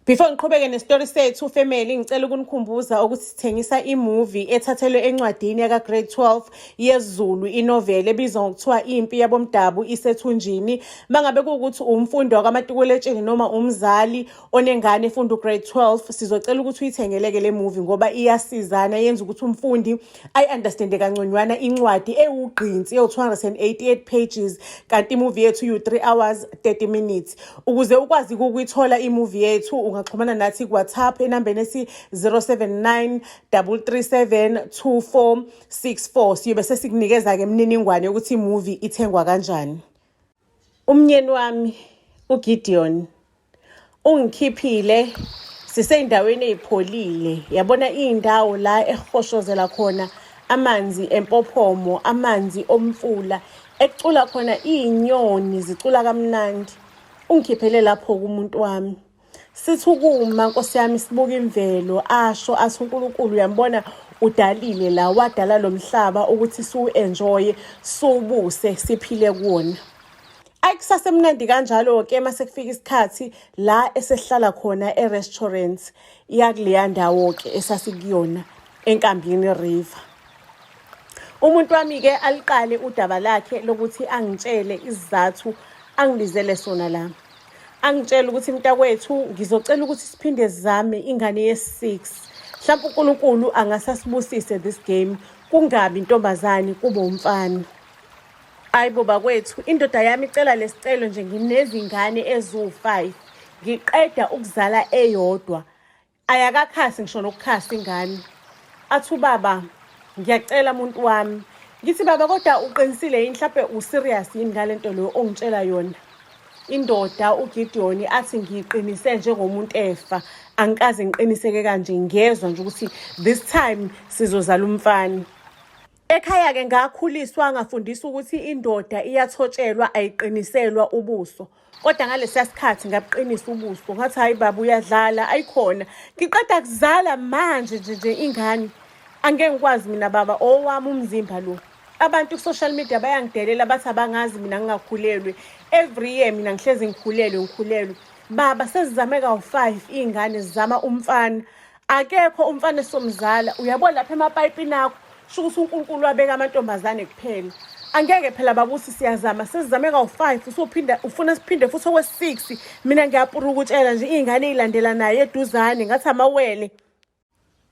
Before ngiqhubeke nesitori sethu family, ngicela ukunikhumbuza ukuthi sithengisa imovie ethathelwe encwadini yaka grade 12 yesiZulu, inovel ebizwa ngokuthiwa Impi Yabomdabu Isethunjini. Mangabe kuwukuthi umfundi wakwamatikuletsheni noma umzali onengane efunda ugrade 12, sizocela ukuthi uyithengeleke le movie ngoba iyasizana, yenza ukuthi umfundi ayi-understande kangconywana incwadi ewugqinsi ewu-288 pages, kanti imovie yethu iyu-3 hours 30 minutes. Ukuze ukwazi ukuyithola imovie yethu, ungaxhumana nathi ku-WhatsApp enambeni esi-079 337 2464. Siyobe sesikunikeza-ke imininingwane yokuthi imovie ithengwa kanjani. Umnyeni wami uGideon ungikhiphile siseyindaweni ey'pholile, yabona iy'ndawo la ehoshozela khona amanzi empophomo, amanzi omfula, ekucula khona iy'nyoni zicula kamnandi. Ungikhiphele lapho kumuntu wami. Sithi ukuma, nkosi yami, sibuka imvelo, asho athi uNkulunkulu uyambona udalile la, wadala lo mhlaba ukuthi siwu-enjoye, siwubuse, siphile kuwona. Ayi, kusasemnandi kanjalo-ke mase kufika isikhathi la esehlala khona e-restaurant yakuleya ndawo-ke esasikuyona eNkambini River. Umuntu wami-ke aliqale udaba lakhe lokuthi angitshele isizathu angibizele sona la. Angitshele ukuthi mntakwethu, ngizocela ukuthi siphinde sizame ingane ye-6. Mhlawumbe uNkulunkulu angasasibusise this game, kungabi intombazane kube umfana. Ayi bo bakwethu, indoda yami icela lesicelo nje, nginezingane eziwu-5. Ngiqeda ukuzala eyodwa. Ayakakhasi ngisho nokukhasa ingane. Athi ubaba, ngiyacela muntu wami. Ngithi baba, kodwa uqinisile yini, mhlampe userious yini ngalento leyo ongitshela yona? Indoda uGideon athi ngiqinise njengomuntu efa. Angikaze ngiqiniseke kanje, ngiyezwa nje ukuthi this time sizozala umfana. Ekhaya-ke ngakhuliswa ngafundiswa ukuthi indoda iyathotshelwa, ayiqiniselwa ubuso. Kodwa ngalesiya sikhathi ngabuqinisa ubuso, ngathi hayi baba uyadlala, ayikhona. Ngiqeda kuzala manje nje nje ingane. Angeke ngikwazi mina baba, owami umzimba lo. Abantu ku-social media bayangidelela, bathi abangazi mina ngingakhulelwe. Every year mina ngihlezi ngikhulelwe, ngikhulelwe. Baba, sesizame kawu-5 iy'ngane, zizama umfana. Akekho umfana esomzala. Uyabona lapha emapayipini akho, sho ukuthi uNkulunkulu wabeka amantombazane kuphela. Angeke phela baba uthi siyazama, sesizame kawu-5, usuphinda ufuna siphinde futhi okwe-6. Mina ngiyapurukutshela nje iy'ngane ey'landelanayo eduzane ngathi amawele.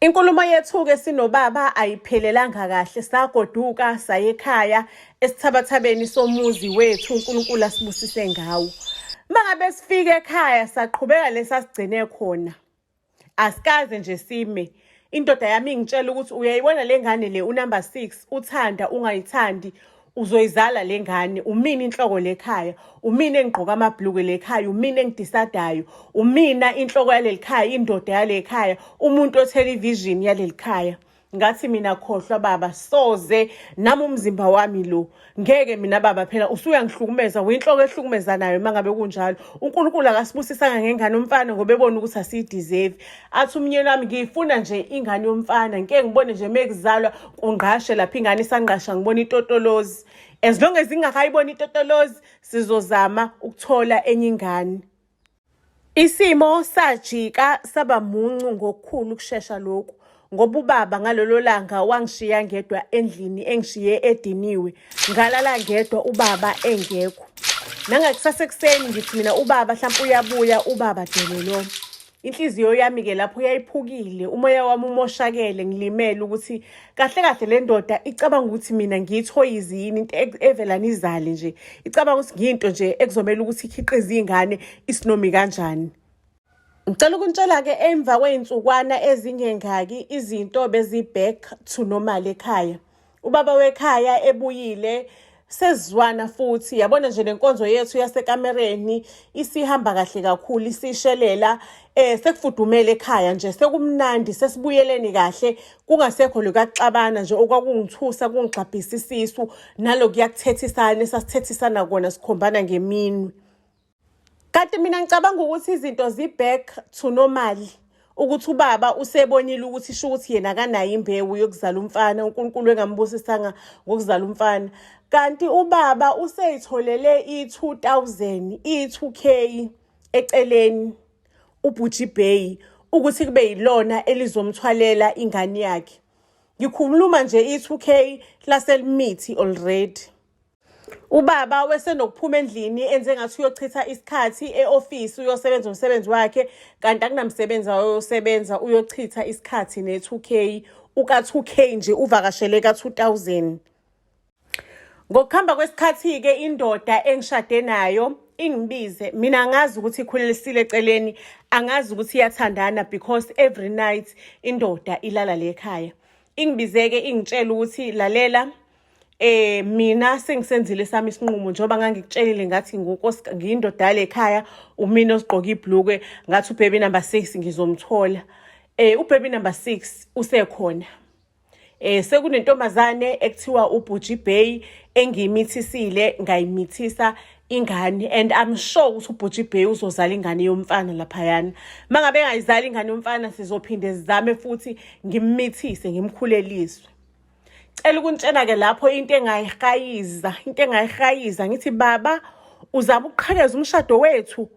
Inkulumo yethu-ke sinobaba ayiphelelanga kahle, sagoduka saya ekhaya esithabathabeni somuzi wethu uNkulunkulu asibusise ngawo. Mangabe sifika ekhaya saqhubeka lesasigcine khona. Asikaze nje sime. Indoda yami ingitshela ukuthi uyayibona le ngane le unumber 6, uthanda ungayithandi uzoyizala le ngane, umina inhloko lekhaya, umina engigqoka amabhulukwe lekhaya, umina engidisadayo, umina inhloko yaleli khaya, indoda yaleli khaya, umuntu othelevishini yaleli khaya. Ngathi mina khohlwa baba, soze nami umzimba wami lo ngeke mina baba, phela usuyangihlukumeza, uyinhloko ehlukumezanayo. Mangabe kunjalo uNkulunkulu akasibusisanga ngengane umfana ngoba ebona ukuthi asiyideserve. Athi umnyeni wami ngiyifuna nje ingane yomfana, ngike ngibone nje mekuzalwa kungqashe lapha ingane isangqasha, ngibona itotolozi. As long as ingakayiboni itotolozi, sizozama ukuthola enye ingane. Isimo sajika saba muncu ngokukhulu ukushesha lokhu, ngoba ubaba ngalolo langa wangishiya ngedwa endlini, engishiye ediniwe, ngalala ngedwa ubaba engekho. Nangakusasa ekuseni ngithi mina ubaba hlampe uyabuya, ubaba delelo. Inhliziyo yami-ke lapho yayiphukile, umoya wami umoshakele, ngilimele ukuthi kahle kahle le ndoda icabanga ukuthi mina ngiyithoyizi yini, into evela nizale nje. Icabanga ukuthi ngiyinto nje ekuzomela ukuthi ikhiqize iy'ngane isinomi kanjani. Ngicela ukunitshela-ke emva kwey'nsukwana ezingengaki izinto bezi-back to normal ekhaya. Ubaba wekhaya ebuyile, sezizwana futhi, yabona nje nenkonzo yethu yasekamereni isihamba kahle kakhulu, isishelela, sekufudumele ekhaya nje, sekumnandi, sesibuyeleni kahle, kungasekho lokuyaxabana nje okwakungithusa kungigxabhisa isisu, nalokuyakuthethisana esasithethisana kona sikhombana ngeminwe. Kanti mina ngicabanga ukuthi izinto zi-back to normal, ukuthi ubaba usebonile ukuthi sho ukuthi yena akanayo imbewu yokuzala umfana, uNkulunkulu engambusisanga ngokuzala umfana. Kanti ubaba useyitholele i-2000, i-2K eceleni. uBhuji Bay ukuthi kube yilona elizomthwalela ingane yakhe. Ngikhuluma nje i-2K laselimithi already. Ubaba wesenokuphuma endlini enze ngathi uyochitha isikhathi e-ofisi uyosebenza umsebenzi wakhe kanti akunamsebenzi ayosebenza uyochitha isikhathi ne-2K uka-2K nje uvakashele ka-2000. Ngokuhamba kwesikhathi-ke indoda engishade nayo ingibize mina angazi ukuthi ikhulelisile eceleni angazi ukuthi iyathandana because every night indoda ilala le ekhaya ingibizeke ingitshela ukuthi lalela mina sengisenzile sami isinqumo njengoba ngangikutshelile ngathi ngunkosi ngiyindoda yale ekhaya umina ozigqoka ibhlukwe ngathi ubaby number 6 ngizomthola ubaby number 6 usekhona. Sekunentombazane ekuthiwa uBhuji Bay engiyimithisile ngayimithisa ingane and I'm sure ukuthi uBhuji Bay uzozala ingane yomfana laphayana. Mangabe engayizali ingane yomfana sizophinde sizame futhi ngimithise ngimkhuleliswe. Cela ukuntshena ke lapho into engayihayiza into engayihayiza ngithi baba uzama ukuqhekeza umshado wethu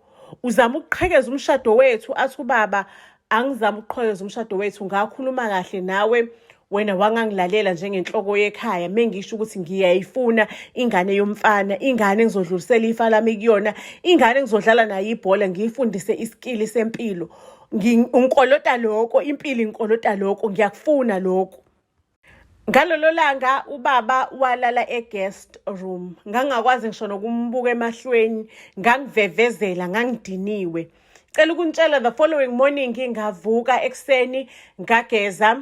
uzama ukuqhekeza umshado wethu athi ubaba angizama ukuqhekeza umshado wethu ngakhuluma kahle nawe wena wangangilalela njengenhloko yekhaya mengisho ukuthi ngiyayifuna ingane yomfana ingane engizodlulisela ifa lami kuyona ingane engizodlala nayo ibhola ngiyifundise iskili sempilo ngikolota lokho impilo inkolota lokho ngiyakufuna lokho. Ngalolo langa ubaba walala e-guest room. Ngangingakwazi ngisho nokumbuka emahlweni, ngangivevezela, ngangidiniwe. Cela ukuntshela the following morning ngavuka ekuseni ngageza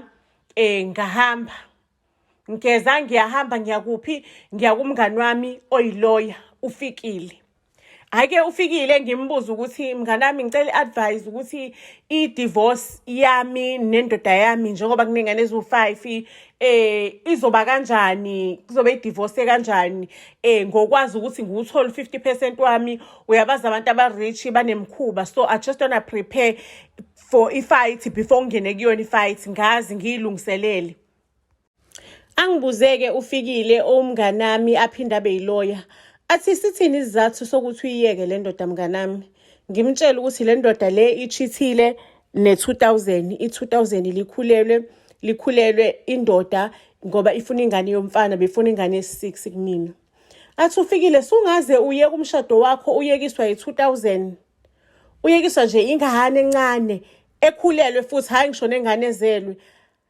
ngahamba. Ngigeza ngiyahamba ngiyakuphi? Ngiya kumngani wami oyiloya ufikile. Hhayi-ke ufikile ngimbuze ukuthi mnganami ngicela i-advice ukuthi i-divorce yami nendoda yami njengoba kunengane eziwu-5 izoba kanjani kuzobe i-divorce kanjani ngokwazi ukuthi ngiwuthole u-50% wami uyabazi abantu aba-rich banemkhuba so I just wanna prepare for i-fight before ngingene kuyona i-fight ngazi ngiyilungiselele. Angibuzeke ufikile owumnganami aphinde abe yiloya athi sithini isizathu sokuthi uyiyeke le ndoda mnganami ngimtshele ukuthi le ndoda le ichithile ne-2000 i-2000 likhulelwe likhulelwe indoda ngoba ifuna ingane yomfana befuna ingane yesi-6 kumina athi ufikile sungaze uye kumshado wakho uyekiswa yi-2000 uyekiswa nje ingane encane ekhulelwe futhi hhayi ngisho nengane ezelwe.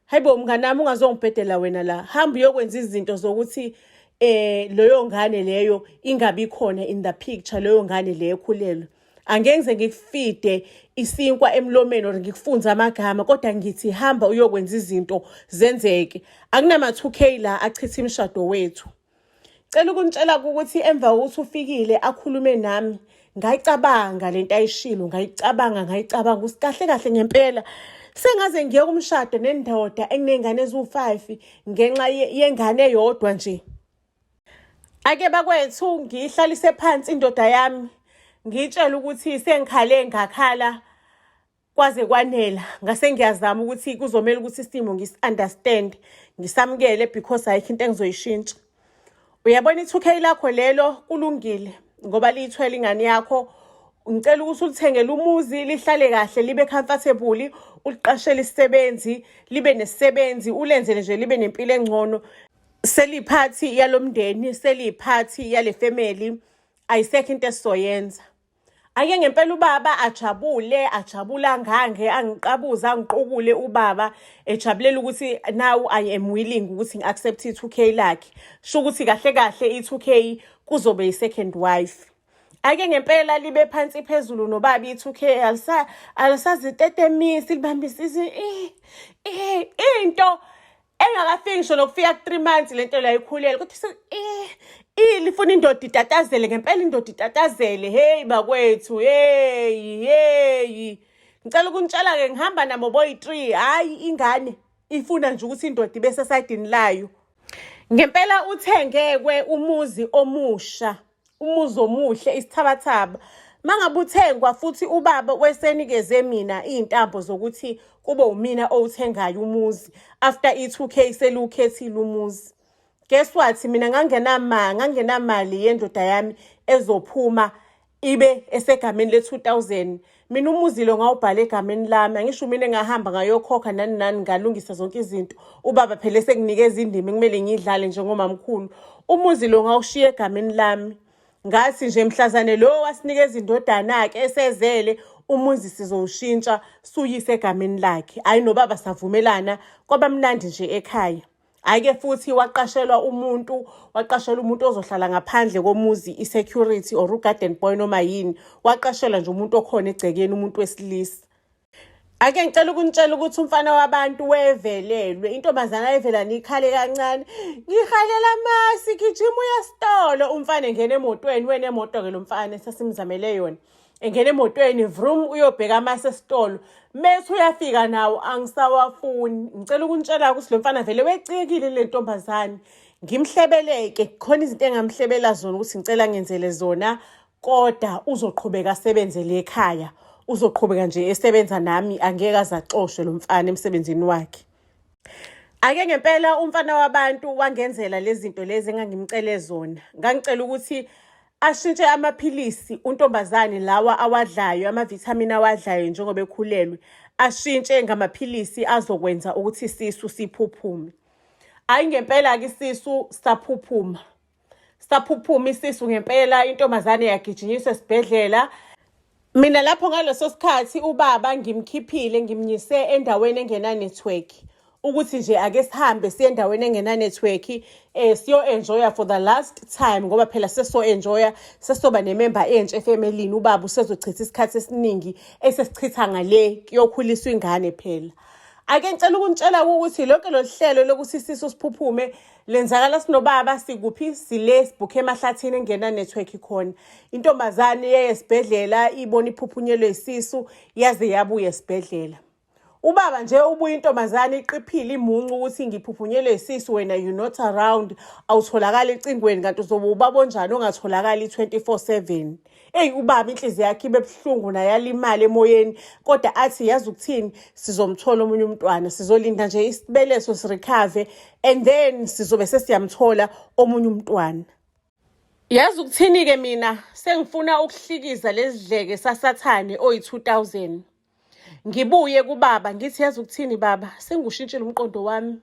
Hayibo mnganami ungazongibhedela wena la hamba uyokwenza izinto zokuthi leyo ngane leyo ingabi khona in the picture leyo ngane leyo ekhulelwe. Angeke ngize ngikufide isinkwa emlomeni or ngikufunze amagama kodwa ngithi hamba uyokwenza izinto zenzeke. Akunama 2K la achitha imishado wethu. Cela ukunitshela ukuthi emva kokuthi ufikile akhulume nami ngayicabanga lento ayishilo ngayicabanga ngayicabanga ukuthi kahle kahle ngempela sengaze ngiye kumshado nendoda enginey'ngane eziwu-5 ngenxa yengane eyodwa nje. Ake bakwethu ngiyihlalise phansi indoda yami ngiyitshele ukuthi sengikhale ngakhala kwaze kwanela ngase ngiyazama ukuthi kuzomela ukuthi isimo ngisi-understand ngisamukele because ayikho into engizoyishintsha. Uyabona i-2K lakho lelo kulungile ngoba liyithwele ingane yakho ngicela ukuthi ulithengele umuzi lihlale kahle libe comfortable uliqashele isisebenzi libe nesisebenzi ulenzele nje libe nempilo engcono seliphathi yalomndeni seliphathi yale family ayisekho into esizoyenza. Ake ngempela ubaba ajabule ajabule angange angiqabuze angiqukule ubaba ejabulela ukuthi now I am willing ukuthi ngi-accept i-2K lakhe sho ukuthi kahle kahle i-2K kuzobe i-second wife. Ake ngempela libe phansi phezulu nobaba i-2K alisazitetemisi libambisise into engakafiki ngisho nokufika ku-3 months lento la ikhulele kodwa lifuna indoda itatazele ngempela indoda itatazele hey bakwethu hey hey ngicela ukunitshela-ke ngihamba nabo boyi-3 hhayi ingane ifuna nje ukuthi indoda ibe sesayidini layo. Ngempela uthengekwe umuzi omusha umuzi omuhle isithabathaba mangabe uthengwa futhi ubaba wesenikeze mina iy'ntambo zokuthi kube umina owuthengayo umuzi after i-2K seliwukhethile umuzi. Guess what mina ngangenamali yendoda yami ezophuma ibe esegameni le-2000. Mina umuzi lo ngawubhala egameni lami, angisho mina engahamba ngayokhokha nani nani, ngalungisa zonke izinto. Ubaba phela esekunikeza indima ekumele ngiyidlale njengomamkhulu. Umuzi lo ngawushiya egameni lami. Ngathi nje mhlazane lo wasinikeza indodana-ke esezele, umuzi sizowushintsha suyise egameni lakhe. Hhayi nobaba savumelana, kwaba mnandi nje ekhaya. Hhayi-ke futhi waqashelwa umuntu, waqashelwa umuntu ozohlala ngaphandle komuzi, i-security or u-garden boy noma yini. Waqashelwa nje umuntu okhona egcekeni, umuntu wesilisa. Ake ngicela ukunitshela ukuthi umfana wabantu wevelelwe, intombazane ayivelane ikhale kancane, ngihalela amasi, gijima uye esitolo. Umfana engena emotweni, wena emoto-ke lo mfana esasimzamele yona. Engena emotweni, vroom, uyobheka amasi esitolo. Methi uyafika nawo, angisawafuni. Ngicela ukunitshela ukuthi lo mfana vele wecikile le ntombazane. Ngimhlebeleke, khona izinto engamhlebela zona ukuthi ngicela ngenzele zona, kodwa uzoqhubeka asebenze le ekhaya. Uzoqhubeka nje esebenza nami, angeke aze axoshwe lo mfana emsebenzini wakhe. Ake ngempela umfana wabantu wangenzela lezi zinto lezi engangimcele zona. Ngangicela ukuthi ashintshe amaphilisi untombazane lawa awadlayo, amavithamini awadlayo njengoba ekhulelwe, ashintshe ngamaphilisi azokwenza ukuthi isisu siphuphume. Hhayi ngempela-ke isisu saphuphuma. Saphuphuma isisu ngempela, intombazane yagijinyiswa esibhedlela. Mina lapho ngaleso sikhathi ubaba ngimkhiphile, ngimnyise endaweni engena-network, ukuthi nje ake sihambe siye endaweni engena-network, siyo-enjoya for the last time, ngoba phela seso-enjoya, sesoba nememba entsha efemelini. Ubaba usezochitha isikhathi esiningi esesichitha ngale kuyokhuliswa ingane phela. Ake ngicela ukunitshela ukuthi lonke lolu hlelo lokuthi isisu siphuphume lenzakala sinobaba sikuphi, sile sibhukhe emahlathini engena network khona. Intombazane yeye esibhedlela ibona iphuphunyelwe isisu, yaze yabuya esibhedlela. Ubaba nje ubuya intombazane iqiphile imuncu ukuthi ngiphuphunyelwe isisu, wena you not around, awutholakali ecingweni, kanti uzobe ubaba onjani ongatholakali 24/7. Eyi ubaba inhliziyo yakhe ibe buhlungu naye alimale emoyeni, kodwa athi yazi ukuthini, sizomthola omunye umntwana, sizolinda nje isibeletho sirecover and then sizobe sesiyamthola omunye umntwana. Yazi ukuthini-ke, mina sengifuna ukuhlikiza lezidleke sasathane oyi-2000. Ngibuye kubaba ngithi yazi ukuthini baba, sengiwushintshile umqondo wami.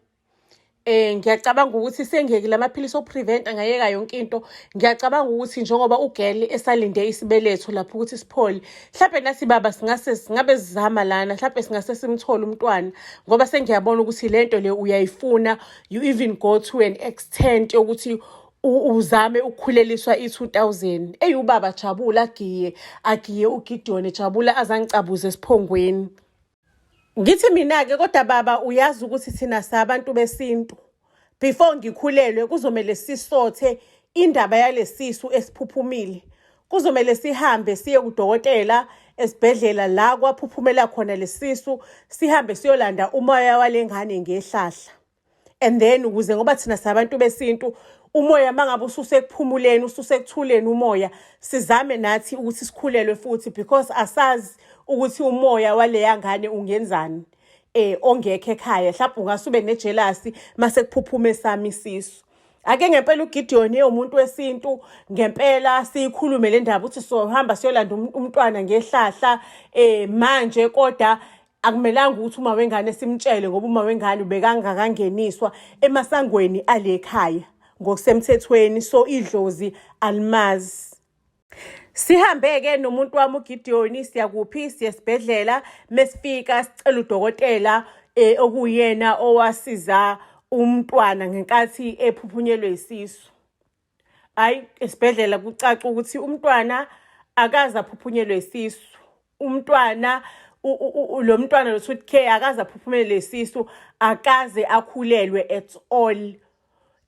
Ngiyacabanga ukuthi sengiyekile amaphilisi okupreventa, ngayeka yonke into. Ngiyacabanga ukuthi njengoba ugirl esalinde isibeletho lapho ukuthi siphole, mhlampe nathi baba singase singabe sizama lana, mhlampe singase simthole umntwana, ngoba sengiyabona ukuthi lento le uyayifuna. You even go to an extent yokuthi uzame ukukhuleliswa i-2000. Eyi ubaba jabula, agiye agiye uGideon, ejabula azangicabuze esiphongweni. Ngithi mina-ke kodwa baba, uyazi ukuthi thina sabantu besintu, before ngikhulelwe kuzomele sisothe indaba yalesisu esiphuphumile. Kuzomele sihambe siye kudokotela esibhedlela la kwaphuphumela khona lesisu, sihambe siyolanda umoya wale ngane ngehlahla. And then ukuze, ngoba thina sabantu besintu, umoya mangabe ususekuphumuleni, ususekuthuleni umoya, sizame nathi ukuthi sikhulelwe futhi, because asazi ukuthi umoya waleya ngane ungenzani ongekho ekhaya, mhlawumbe ungasube nejealousy mase kuphuphuma esami isisu. Ake ngempela uGideon ewumuntu wesintu ngempela, siyikhulume le ndaba ukuthi sohamba siyolanda umntwana ngehlahla manje, kodwa akumelanga ukuthi uma wengane simtshele, ngoba uma wengane ubekangakangeniswa emasangweni ale khaya ngokusemthethweni, so idlozi alimazi. Sihambe-ke nomuntu wami uGideon, siyakuphi? Siya esibhedlela. Mesifika sicela udokotela okuyena owasiza umntwana ngenkathi ephuphunyelwe isisu. Hayi esibhedlela kucaca ukuthi umntwana akaze aphuphunyelwe isisu. Umntwana lo mntwana lo 2K akaze aphuphumelwe isisu, akaze akhulelwe at all.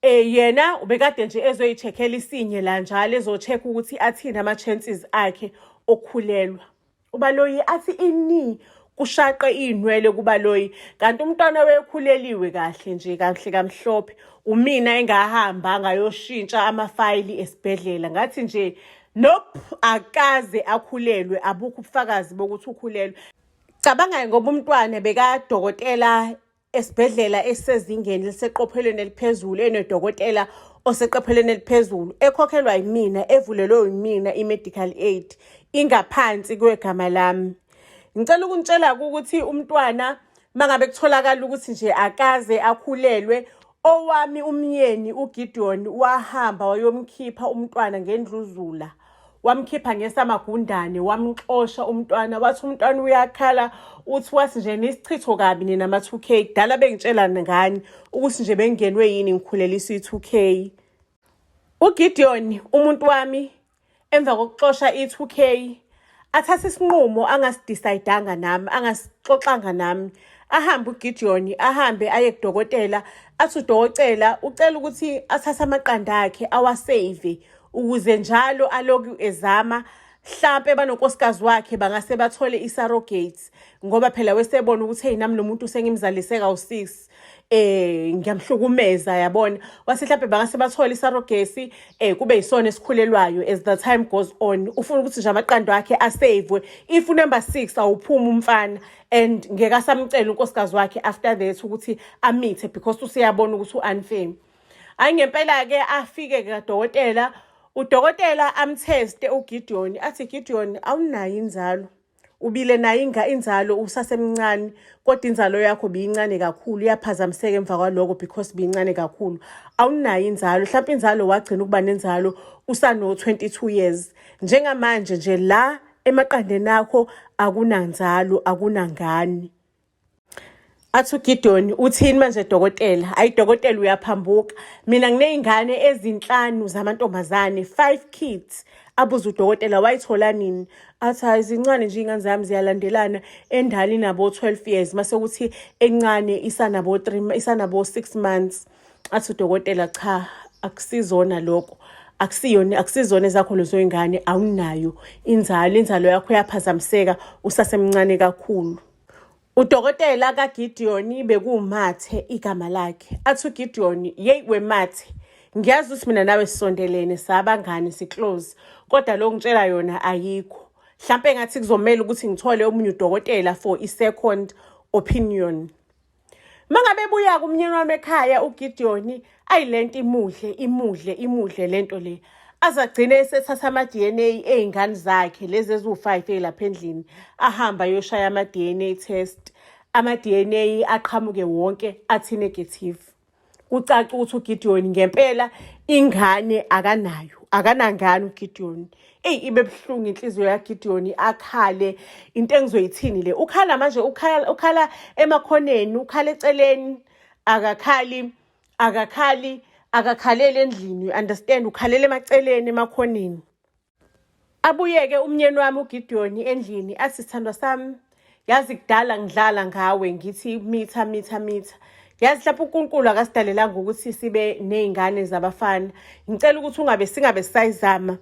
Yena ubekade nje ezoyi-check-ela isinye la njalo, ezo-check ukuthi athini ama-chances akhe okukhulelwa. Ubaloyi athi ini kushaqe iy'nwele kubaloyi, kanti umntwana wekhuleliwe kahle nje, kahle kamhlophe. Umina engahamba ngayoshintsha amafayili esibhedlela, ngathi nje nope, akaze akhulelwe, abukho ubufakazi bokuthi ukhulelwe. Cabanga ngoba umntwana bekadokotela esibhedlela esisezingeni eliseqophelweni eliphezulu, enodokotela oseqophelweni eliphezulu, ekhokhelwa yimina, evulelwe yimina i-medical aid, ingaphansi kwegama lami. Ngicela ukunitshela-ke ukuthi umntwana mangabe kutholakala ukuthi nje akaze akhulelwe, owami umyeni uGideon wahamba wayomkhipha umntwana ngendluzula. Wamkhipha ngesamagundane, wamxosha umntwana, wathi umntwana uyakhala, uthi wathi nje nisichitho kabi nina ma-2K. Kudala bengitshela ngani ukuthi nje bengingenwe yini ngikhulelisa i-2K. UGideon umuntu wami emva kokuxosha i-2K athathe isinqumo angasidecide-anga nami, angasixoxanga nami. Ahambe uGideon, ahambe aye kudokotela, athi udokotela ucela ukuthi athathe amaqanda akhe awasave ukuze njalo aloku ezama hlampe banonkosikazi wakhe bangase bathole i-surrogate, ngoba phela wesebona ukuthi hey, nami lo muntu sengimzalise kawu-6, ngiyamhlukumeza, yabona. Wase mhlambe bangase bathole i-surrogacy, kube yisona esikhulelwayo as the time goes on. Ufuna ukuthi nje amaqanda akhe asavwe if unumber 6 awuphuma umfana, and ngeke asamcela unkosikazi wakhe after that ukuthi amithe because useyabona ukuthi u-unfair. Hayi, ngempela-ke afike kadokotela, udokotela amtheste uGideon, athi, "Gideon, awunayo inzalo. Ubile nayo inzalo usasemncane, kodwa inzalo yakho biyincane kakhulu, iyaphazamiseka emva kwaloko because biyincane kakhulu. Awunayo inzalo. Mhlawumpe inzalo wagcina ukuba nenzalo usano-22 years. Njengamanje nje la emaqandeni akho akunanzalo, akunangane." Athi uGideon, "Uthini manje dokotela?" Hayi dokotela, uyaphambuka. Mina nginey'ngane ezinhlanu zamantombazane, 5 kids. Abuze udokotela, "Wayithola nini?" Athi, "Hayi, zincane nje iy'ngane zami, ziyalandelana. Endala inabo 12 years, mase kuthi encane isanabo 3, isanabo 6 months." Athi udokotela, "Cha, akusizona lokho. Akusiyona, akusizona ezakho lezo y'ngane. Awunayo inzalo, inzalo yakho yaphazamiseka usasemncane kakhulu." Udokotela kaGideon bekuwuMathe igama lakhe. Athi uGideon, "Yeyi weMathe, ngiyazi ukuthi mina nawe sisondelene, sabangani, si-close, kodwa lo ngitshela yona ayikho. Hlampe ngathi kuzomela ukuthi ngithole omunye udokotela for i-second opinion." Mangabe buya kumnyeni wami ekhaya uGideon, ayilento imudle, imudle, imudle lento le. Azagcine esethatha ama-DNA ey'ngane zakhe lezi eziwu-5 ey'lapha endlini, ahamba ayoshaya ama-DNA test. Ama-DNA aqhamuke wonke athi negative. Kucaca ukuthi uGideon ngempela ingane akanayo, akanangane uGideon. Eyi, ibe buhlungu inhliziyo yaGideon, akhale. Into engizoyithini le? Ukhala manje, ukhala, ukhala emakhoneni, ukhala eceleni, akakhali, akakhali, akakhaleli endlini, you understand? Ukhalela emaceleni, emakhoneni. Abuyeke umnyeni wami uGideon endlini, athi, "Sithandwa sami, yazi kudala ngidlala ngawe ngithi mitha, mitha, mitha. Yazi mhlawumbe uNkulunkulu akasidalelanga ukuthi sibe ney'ngane zabafana. Ngicela ukuthi ungabe singabe sisayizama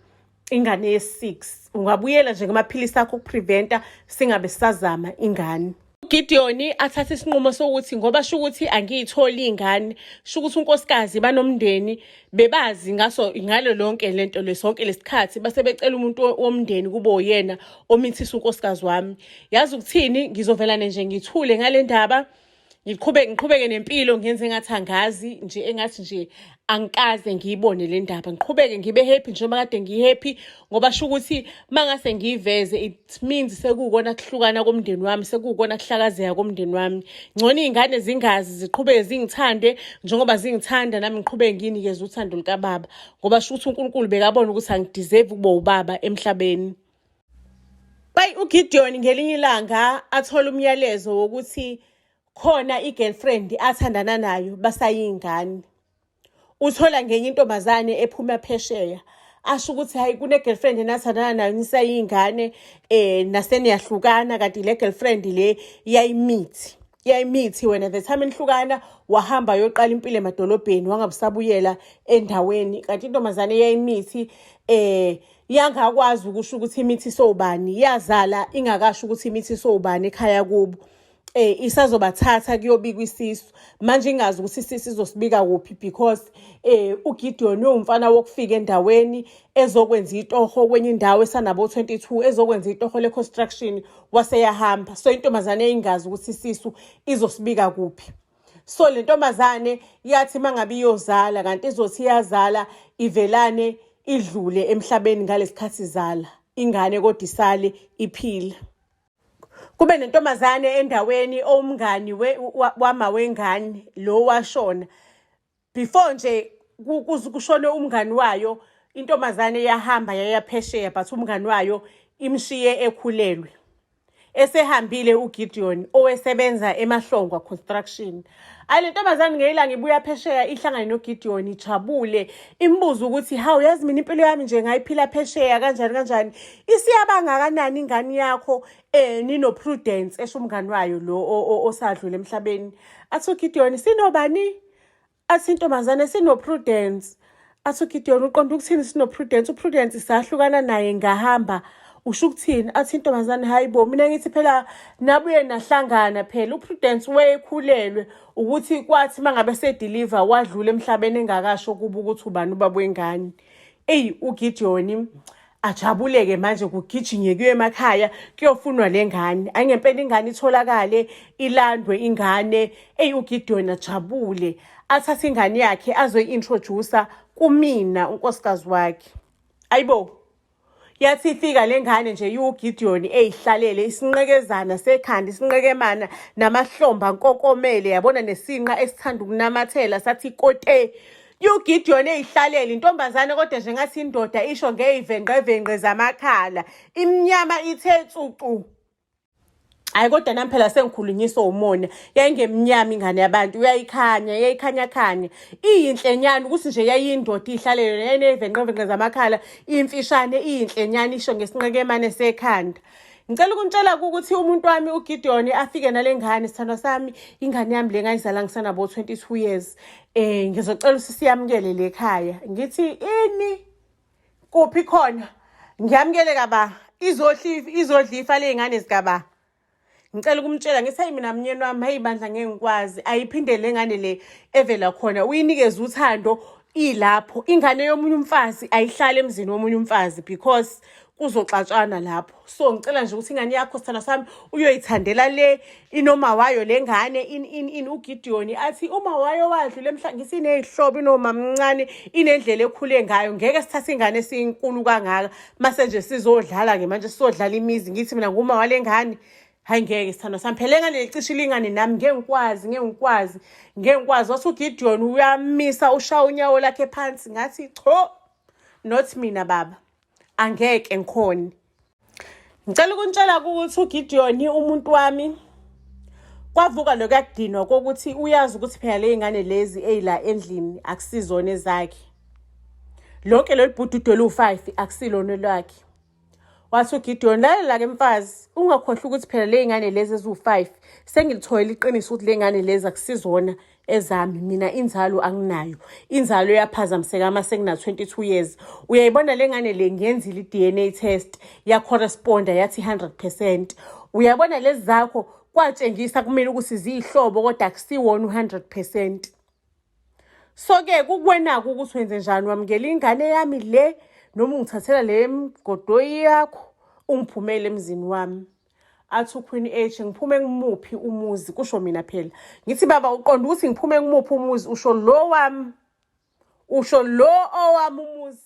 ingane ye-6. Ungabuyela nje kumaphilisi akho okupreventa, singabe sisazama ingane." UGideon athathe isinqumo sokuthi ngoba sho ukuthi angiyitholi ingane, sho ukuthi unkosikazi banomndeni bebazi ngaso ngalo lonke lento lesonke lesikhathi, base becela umuntu womndeni kube uyena omithisa unkosikazi wami. Yazi ukuthini, ngizovelane nje ngithule ngale ndaba, ngiqhubeke nempilo, ngenze engathi angazi nje, engathi nje angikaze ngiyibone le ndaba, ngiqhubeke ngibe happy njengoba kade ngihappy, ngoba sho ukuthi mangase ngiyiveze, it means sekuwukona kuhlukana komndeni wami, sekuwukona kuhlakazeka komndeni wami. Ngcono iy'ngane zingazi, ziqhubeke zingithande njengoba zingithanda, nami ngiqhubeke ngiyinikeze uthando lukababa, ngoba sho ukuthi uNkulunkulu bekabona ukuthi angideserve ukuba ubaba emhlabeni." Bayi uGideon ngelinye ilanga athola umyalezo wokuthi khona i-girlfriend athandana nayo basayingane. Uthola ngenye intombazane ephuma phesheya, asho ukuthi hayi, kune-girlfriend enathandana nayo nisayingane, naseniyahlukana, kanti le girlfriend le yayimithi, yayimithi. Wena the time enihlukana wahamba yoqala impilo emadolobheni, wangabusabuyela endaweni, kanti intombazane yayimithi, yangakwazi ukusho ukuthi imithi sowubani, yazala ingakasho ukuthi imithi sowubani ekhaya kubo. Isazobathatha kuyobikwa isisu manje, ingazi ukuthi isisu izosibika kuphi, because uGideon uwumfana wokufika endaweni ezokwenza itoho kwenye indawo esanabo 22, ezokwenza itoho le-construction, waseyahamba. So intombazane ingazi ukuthi isisu izosibika kuphi. So le ntombazane yathi mangabe iyozala, kanti izothi iyazala ivelane idlule emhlabeni ngalesikhathi izala ingane, kodwa isale iphila. Kube nentombazane endaweni owumngani wama wengane lo washona. Before nje kushone umngani wayo, intombazane yahamba yaya phesheya but umngani wayo imshiye ekhulelwe. Esehambile uGideon owesebenza eMahlongwa Construction. Ayi le ntombazane ngelanga ibuya phesheya ihlangane noGideon ijabule imbuza ukuthi hawu yazi mina impilo yami nje ngayiphila phesheya kanjani kanjani isiyabangakanani ingane yakho eh nino Prudence esho umngani wayo lo osadlule emhlabeni. Athi uGideon sinobani? Athi intombazane sino-Prudence. Athi uGideon uqonda ukuthini sino-Prudence? UPrudence sahlukana naye ngahamba. Usho ukuthini? Athi intombazane hayi bo mina ngithi phela nabuye nahlangana phela uPrudence wayekhulelwe ukuthi kwathi mangabe sedeliver wadlula emhlabeni engakasho kuba ukuthi ubani ubaba wengane. Eyi uGideon ajabuleke manje kugijinywe kuyo emakhaya kuyofunwa le ngane ayi ngempela ingane itholakale ilandwe ingane eyi uGideon ajabule athathe ingane yakhe azoyi-introducer kumina unkosikazi wakhe ayibo yathi ifika le ngane nje uGideon eyihlalele isinqekezana sekhanda isinqekemana namahlomba nkokomele yabona nesinqa esithanda ukunamathela sathi kote UGideon eyihlalela intombazane kodwa nje ngathi indoda isho ngey'venqevenqe zamakhala imnyama ithe tsucu hayi kodwa nami phela sengikhulunyiswa umona yayingemnyama ingane yabantu uyayikhanya yayikhanyakhanya iyinhlenyana ukuthi nje yayindoda ihlalele yayiney'venqevenqe zamakhala imfishane iyinhlenyana isho ngesinqekemane sekhanda Ngicela ukunitshela ukuthi umuntu wami uGideon afike nale ngane sithandwa sami ingane yami le ngayizala ngisanabo 22 years eh ngizocela ukuthi siyamukele le khaya ngithi ini kuphi khona ngiyamukele kaba izodlifa izodlifa le ngane zikaba ngicela ukumtshela ngithi hayi mina mnyeni wami hayi bandla ngeke ngikwazi ayiphinde le ngane le evela khona uyinikeze uthando ilapho ingane yomunye umfazi ayihlale emzini womunye umfazi because kuzoxatshana lapho so ngicela nje ukuthi ingane yakho sithanda sami uyoyithandela le inoma wayo le ngane in in in uGideon athi uma wayo wadlula emhla ngisinezihlobo inoma mncane inendlela ekhule ngayo ngeke sithathe ingane esinkulu kangaka mase nje sizodlala ke manje sizodlala imizi ngithi mina nguma wale ngane hayi ngeke sithandwa sami phela engane lecishe ilingane nami ngeke ngikwazi ngeke ngikwazi ngeke ngikwazi wathi uGideon uyamisa ushaya unyawo lakhe phansi ngathi cho not mina baba angeke ngikhone ngicela ukunitshela ukuthi uGideon umuntu wami kwavuka lokuyakudinwa kokuthi uyazi ukuthi phela le ngane lezi eyila endlini akusizona ezakhe lonke lolu bhududu oluwu-5 akusilona olwakhe Wathi uGideon, lalela-ke mfazi, ungakhohlwa ukuthi phela le ngane lezi eziwu-five sengilitholile iqiniso ukuthi le ngane lezi akusizona ezami mina inzalo anginayo inzalo yaphazamiseka uma sengina-22 years uyayibona le ngane le ngiyenzile i-DNA test yacorresponda yathi 100 percent uyabona lezi zakho kwatshengisa kumina ukuthi ziyihlobo kodwa akusiwona u-100 percent so-ke kukuwena-ke ukuthi wenze njani wamukela ingane yami le noma ungithathela le mgodoyi yakho ungiphumele emzini wami athi uQueen H ngiphume kumuphi umuzi kusho mina phela ngithi baba uqonda ukuthi ngiphume kumuphi umuzi usho lo wami usho lo owami umuzi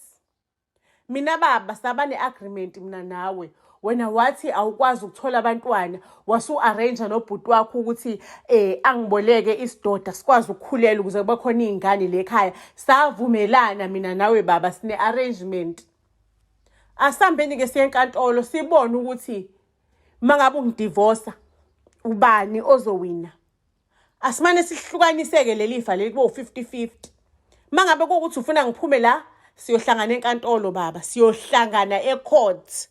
mina baba saba ne-agreement mina nawe wena wathi awukwazi ukuthola abantwana wasu-arrange nobhuti wakho ukuthi eh angiboleke isidoda sikwazi ukukhulela ukuze kube khona iy'ngane le ekhaya savumelana mina nawe baba sine-arrangement asihambeni-ke siye enkantolo sibone ukuthi uma ngabe ungidivosa ubani ozowina asimane sihlukaniseke leli fa leli kube u-50-50 uma ngabe kuwukuthi ufuna ngiphume la siyohlangana enkantolo baba siyohlangana ecourt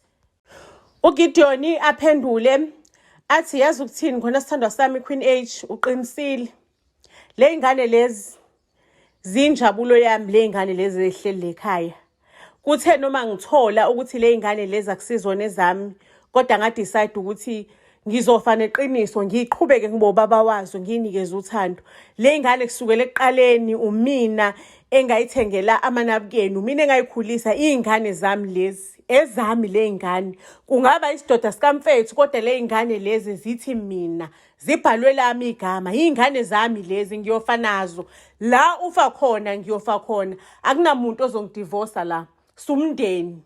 uGideon aphendule athi yazi ukuthini khona sithandwa sami Queen H uqinisile le ingane lezi zinjabulo yami le ngane lezi ezihleli lekhaya kuthe noma ngithola ukuthi le ngane lezi akusizona ezami kodwa ngadecide ukuthi ngizofa neqiniso ngiqhubeke ngibe ubaba wazo ngiyinikeze uthando le ngane kusukela ekuqaleni umina engayithengela amanabukeni umina engayikhulisa iy'ngane zami lezi ezami le ngane kungaba isidoda sikamfethu kodwa le ngane lezi zithi mina zibhalwe lami igama iy'ngane zami lezi ngiyofa nazo la ufa khona ngiyofa khona akunamuntu ozongidivosa la sumndeni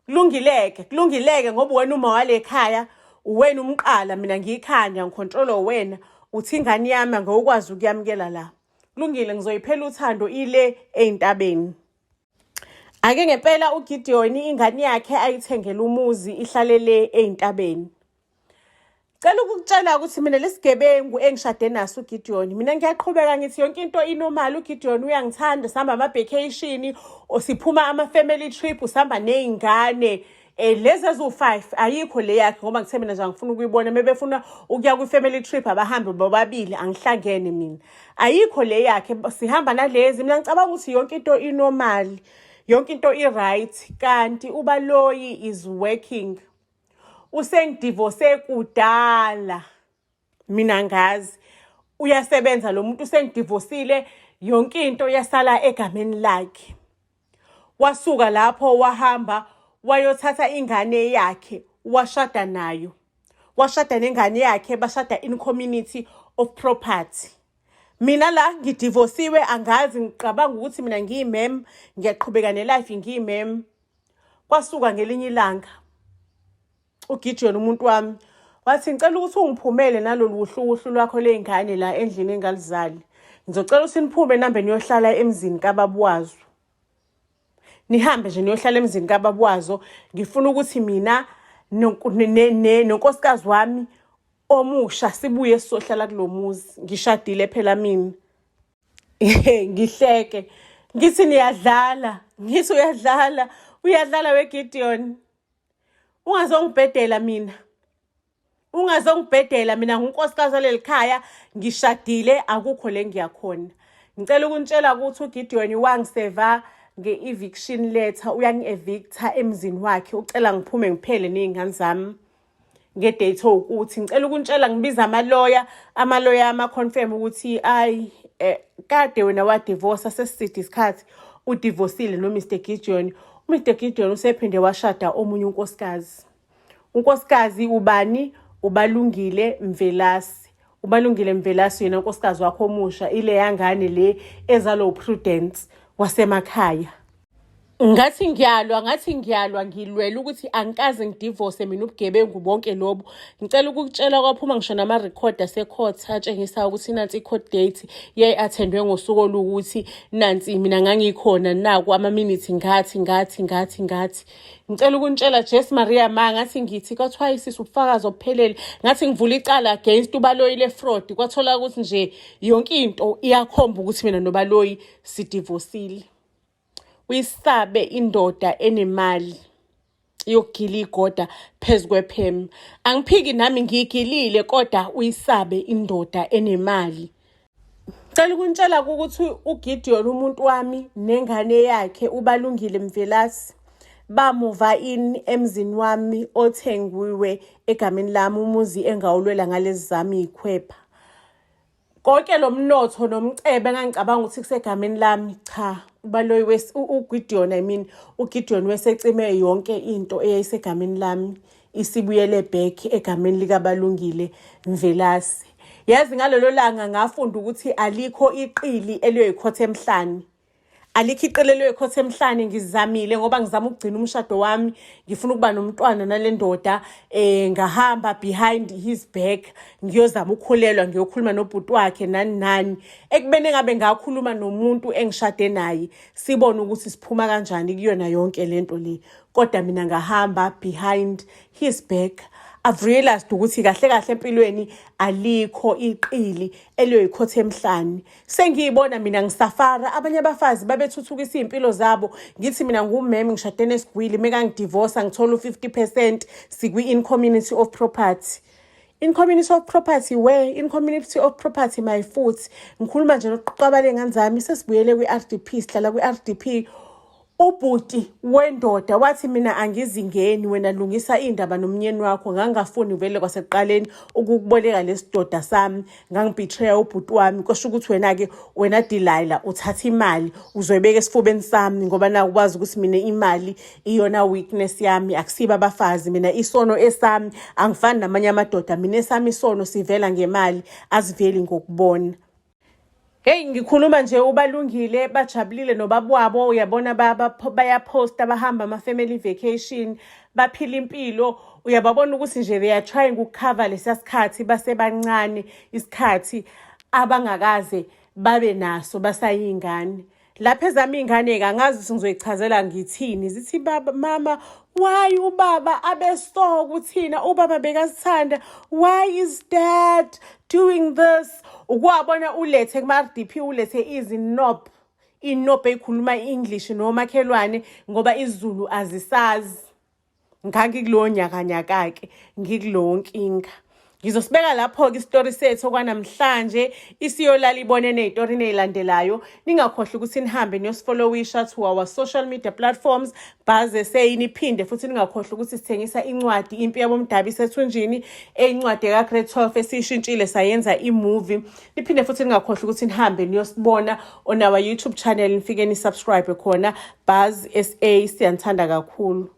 kulungileke kulungileke ngoba wena uma wale khaya Uwena umqala, mina ngiyikhanda, ngikhontrolwa uwena. Uthi ingane yami angewukwazi ukuyamukela la. Kulungile, ngizoyiphela uthando ile ey'ntabeni. Ake ngempela uGideyoni ingane yakhe ayithengele umuzi ihlale le ey'ntabeni. Cela ukukutshela ukuthi mina lesigebengu engishade naso uGideon, mina ngiyaqhubeka ngithi yonke into inormal. UGideon uyangithanda, sihamba ama-vacation, siphuma ama-family trip, sihamba ney'ngane. Lezi eziwu-5 ayikho le yakhe ngoba ngithe mina nje angifuna ukuyibona. Mebefuna ukuya kwi-family trip abahambe bobabili, angihlangene mina. Ayikho le yakhe, sihamba nalezi. Mina ngicabanga ukuthi yonke into inormal, yonke into i-right, kanti uBaloyi is working. Usengidivose kudala, mina ngazi uyasebenza lo muntu, usengidivosile, yonke into yasala egameni lakhe. Wasuka lapho wahamba wayothatha ingane yakhe, washada nayo, washada nengane yakhe, bashada in community of property. Mina la ngidivosiwe, angazi, ngicabanga ukuthi mina ngiyimem, ngiyaqhubeka nelife ngiyimem. Kwasuka ngelinye ilanga uGideon umuntu wami wathi, ngicela ukuthi ungiphumele nalolu wuhlukuhlu lwakho ley'ngane la endlini engalizali. Ngizocela ukuthi niphume nambe niyohlala emzini kababa wazo. Nihambe nje niyohlala emzini kababa wazo. Ngifuna ukuthi mina nonkosikazi wami omusha sibuye sizohlala kulo muzi. Ngishadile phela mina. Ngihleke ngithi niyadlala, ngithi uyadlala, uyadlala weGideon, ungazongibhedela mina, ungazongibhedela mina, ngunkosikazi waleli khaya, ngishadile, akukho le ngiyakhona. Ngicela ukunitshela ukuthi uGideon wangiseva nge-eviction letter, uyangi-evicta emzini wakhe, ucela ngiphume ngiphele ney'ngane zami ngedate owukuthi. Ngicela ukuntshela, ngibiza amaloya, amaloya ama-confirm ukuthi ayi, kade wena wadivosa, sesiside isikhathi udivosile no-Mr Gideon. UMr Gideon usephinde washada omunye unkosikazi. Unkosikazi ubani? Ubalungile Mvelasi. Ubalungile Mvelasi yena unkosikazi wakho omusha, ile yangane le ezalwa uPrudence wasemakhaya. Ngathi ngiyalwa, ngathi ngiyalwa, ngilwela ukuthi angikaze ngidivose mina, ubugebengu bonke lobu. Ngicela ukukutshela, kwaphuma ngisho nama-record asecourt atshengisa ukuthi nansi i-court date yayi-attendwe ngosuku oluwukuthi, nansi mina ngangikhona, naku amaminithi, ngathi ngathi ngathi ngathi. Ngicela ukunitshela, Jesu Maria ma, ngathi ngithi kwathiwa isisi ubufakazi obuphelele, ngathi ngivula icala against uBaloyi le-fraud, kwathola ukuthi nje yonke into iyakhomba ukuthi mina noBaloyi sidivosile. Uyisabe indoda enemali yokugila igoda phezu kwephemu. Angiphiki, nami ngiyigilile, kodwa uyisabe indoda enemali. Cela ukuntshela ukuthi uGideon umuntu wami nengane yakhe uBalungile Mvelasi bamuva in emzini wami othengiwe egameni lami, umuzi engawulwela ngalezi zami iy'khwepha. Konke lo mnotho nomcebo engangicabanga ukuthi kusegameni lami, cha, uBaloyi, uGideon, I mean uGideon wesecime yonke into eyayisegameni lami, isibuyele back egameni likaBalungile Mvelasi. Yazi ngalelo langa ngafunda ukuthi alikho iqili eliyoyikhotha emhlane, alikho iqili eliyoyikhotha emhlane. Ngizamile ngoba ngizama ukugcina umshado wami, ngifuna ukuba nomntwana nale ndoda. Ngahamba behind his back ngiyozama ukukhulelwa, ngiyokhuluma nobhuti wakhe nani nani, ekubeni engabe ngakhuluma nomuntu engishade naye, sibone ukuthi siphuma kanjani kuyona yonke lento le, kodwa mina ngahamba behind his back. I've realized ukuthi kahle kahle empilweni alikho iqili eliyoyikhotha emhlane. Sengiyibona mina ngisafara, abanye abafazi babethuthukisa iy'mpilo zabo, ngithi mina ngumeme, ngishade nesigwili, mekangidivosa ngithola u-50%, sikwi-in community of property. In community of property where? In community of property my foot. Ngikhuluma nje nokuqaba ley'ngane zami, sesibuyele kwi-RDP, sihlala kwi-RDP. Ubhuti wendoda wathi mina angizingeni, wena lungisa iy'ndaba nomnyeni wakho, ngangingafuni vele kwasekuqaleni ukukuboleka lesidoda sami, ngangibetreya ubhuti wami, kusho ukuthi wena-ke, wena Delilah, uthatha imali uzoyibeka esifubeni sami ngoba nakwazi ukuthi mina imali iyona weakness yami, akusibo abafazi. Mina isono esami, angifani namanye amadoda, mina esami isono sivela ngemali, asiveli ngokubona. Hey, ngikhuluma nje uBalungile bajabulile nobaba wabo, uyabona, bayaphosta, bahamba ama-family vacation. Baphila impilo, uyababona ukuthi nje they are trying ukukhava lesiya sikhathi basebancane, isikhathi abangakaze babe naso basayingane. Lapha ezami iy'ngane-ke angazi ukuthi ngizoyichazela ngithini. Zithi, "Baba, mama, why ubaba abe so kuthina? Ubaba bekasithanda. Why is dad doing this?" Ukuwabona ulethe kuma-RDP, ulethe izinob inob eyikhuluma i-English nomakhelwane ngoba isiZulu azisazi. Ngangikulowo nyakanyaka-ke, ngikulowo nkinga. Ngizosibeka lapho-ke isitori sethu okwanamhlanje. Isiyolala ibonene ey'torini ey'landelayo. Ningakhohlwa ukuthi nihambe niyosifollowisha to our social media platforms, Buzz SA. Niphinde futhi ningakhohlwa ukuthi sithengisa incwadi Impi Yabomdabu Isethunjini, eyincwadi eka-grade 12 esiyishintshile sayenza i-movie. Niphinde futhi ningakhohlwa ukuthi nihambe niyosibona on our YouTube channel, nifike ni-subscribe khona, Buzz SA. Siyanithanda kakhulu.